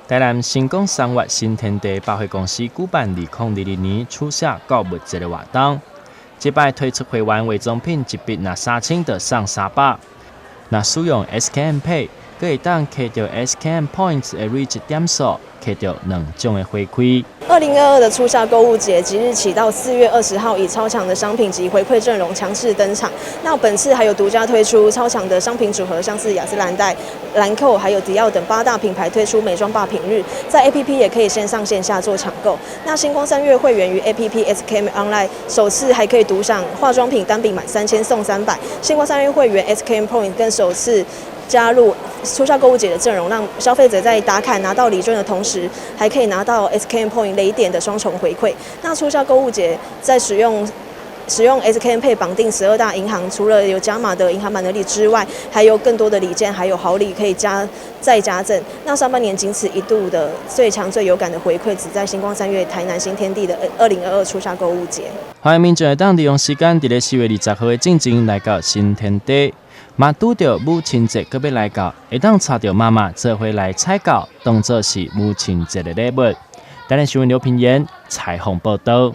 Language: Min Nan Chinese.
台南新光三越新天地百貨公司舉辦2022年初夏購物節的活動，這擺推出會員化妝品一筆若3000就送300，若使用 SKM Pay，閣會當揢著 SKM Points 的累積點數，揢著兩種的回饋。2022的初夏購物節即日起到4月20號，以超強的商品及回饋陣容強勢登場。那本次還有獨家推出超強的商品組合，像是雅詩蘭黛、蘭蔻還有迪奧等八大品牌推出美妝霸品日，在 APP 也可以線上線下做搶購。那新光三越會員於 APP SKM Online 首次還可以獨享化妝品單筆滿3000送300。新光三越會員 SKM Point 更首次加入初夏購物節的陣容，讓消費者在打卡拿到禮券的同時，還可以拿到 SKM Point 累點的雙重回饋。那初夏購物節在使用 SKM Pay 綁定12大銀行，除了有加碼的銀行滿額禮之外，還有更多的禮券，還有好禮可以加再加贈。那上半年僅此一度的最強最有感的回饋，只在新光三越台南新天地的2022初夏購物節。歡迎民眾會當利用時間，佇咧4月20號的進前來到新天地。嘛拄著母親節閣欲來到，會當帶著媽媽做伙來採購，當做是母親節的禮物。台南新聞劉品言採訪報導。